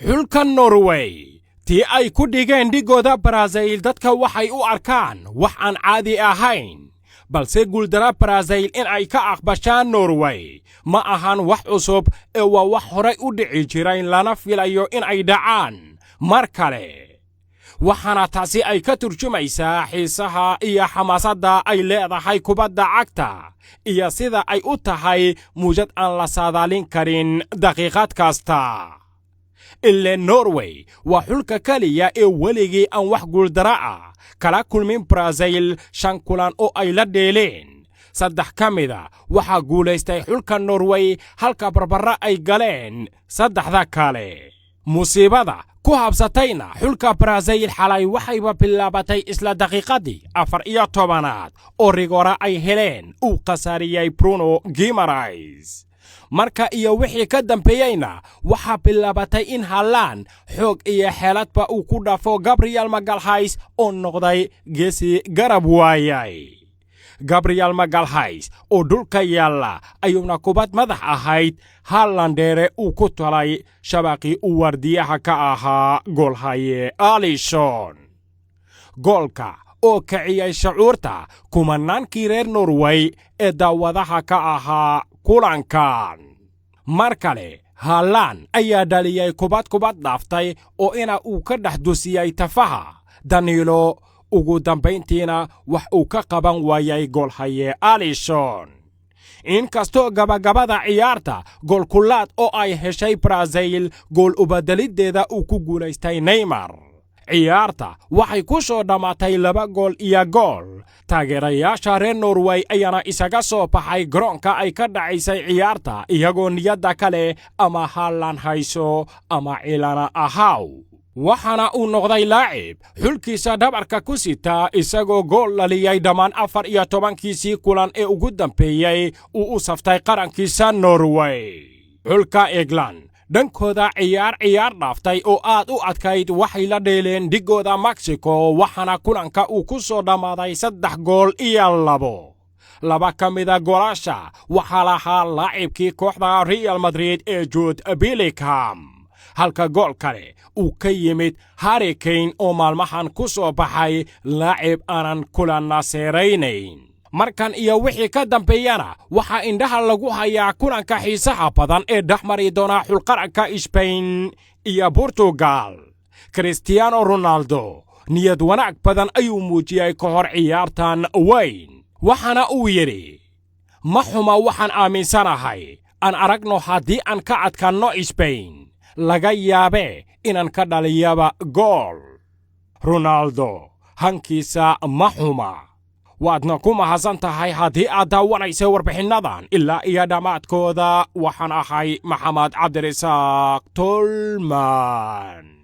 Xulka Norway tii ay ku dhigeen dhigooda Baraasiil, dadka waxay u arkaan wax aan caadi ahayn, balse guuldara Baraasiil in ay ka aqbashaan Norway ma ahan wax cusub ee waa wax horay u dhici jiray, lana filayo in ay dhacaan mar kale. Waxaana taasi ay ka turjumaysaa xiisaha iyo xamaasadda ay leedahay kubadda cagta iyo sida ay u tahay muujad aan la saadaalin karin daqiiqad kasta. Ile Norway waa xulka keliya ee weligii aan wax guuldara ah kala kulmin Brazil shan kulan oo ay la dheeleen. Saddex ka mida waxaa guulaystay xulka Norway, halka barbara ay galeen saddexda kale. Musiibada ku habsatayna xulka Brazil xalay waxayba bilaabatay isla daqiiqaddii 14aad oo rigora ay heleen uu khasaariyey Bruno Guimaraes. Marka iyo wixii ka dambeeyeyna waxaa bilaabatay in Haaland xoog iyo xeeladba uu ku dhafo Gabriel Magalhaes oo noqday geesi garab waayay. Gabriel Magalhaes oo dhulka yaalla ayuuna kubad madax ahayd Haalandheere uu ku talay shabaqii uu waardiyaha ka ahaa goolhaye Alisson, goolka oo kiciyey shucuurta kumanaankii reer Norway ee daawadaha ka ahaa kulankan. Mar kale Haaland ayaa dhaliyey kubad kubad dhaaftay oo ina uu ka dhex dusiyey tafaha Danilo, ugu dambayntiina wax uu ka qaban waayay goolhaye Alisson. Inkastoo gabagabada ciyaarta goolkulaad oo ay heshay Brazil gool ubaddeliddeeda uu ku guulaystay Neymar, ciyaarta waxay ku soo dhammaatay 2 gool iyo gool. Taageerayaasha reer Norway ayaana isaga soo baxay garoonka ay ka dhacaysay ciyaarta iyagoo niyadda kale ama Haaland hayso ama cilana ahaw. Waxaana uu noqday laacib xulkiisa dhabarka ku sita, isagoo gool dhaliyey dhammaan 14kiisii kulan ee ugu dambeeyey uu u saftay qarankiisa Norway. Xulka England dhankooda ciyaar ciyaar dhaaftay oo aad u adkayd waxay la dheeleen dhigooda Mexico, waxaana kulanka uu ku soo dhammaaday 3 gool iyo 2. Laba ka mida goolasha waxaa lahaa laacibkii kooxda Real Madrid ee Jude Bellingham, halka gool kale uu ka yimid Harry Kane oo maalmahan ku soo baxay laacib aanan kulanna seeraynayn. Markan iyo wixii ka dambeeyana waxaa indhaha lagu hayaa kulanka xiisaha badan ee dhex mari doona xulqaranka Sbain iyo Portugal. Cristiano Ronaldo niyad wanaag badan ayuu muujiyey ka hor ciyaartan weyn, waxaana uu yidhi: "Ma xuma, waxaan aaminsanahay aan aragno haddii aan ka adkaanno Sbain, laga yaabee inaan ka dhaliyaba gool." Ronaldo hankiisa ma xuma. Waadna ku mahadsan tahay haddii aad daawanaysa warbixinnadan ilaa iyo dhammaadkooda. Waxaan ahay Maxamed Cabdirasaaq Tolman.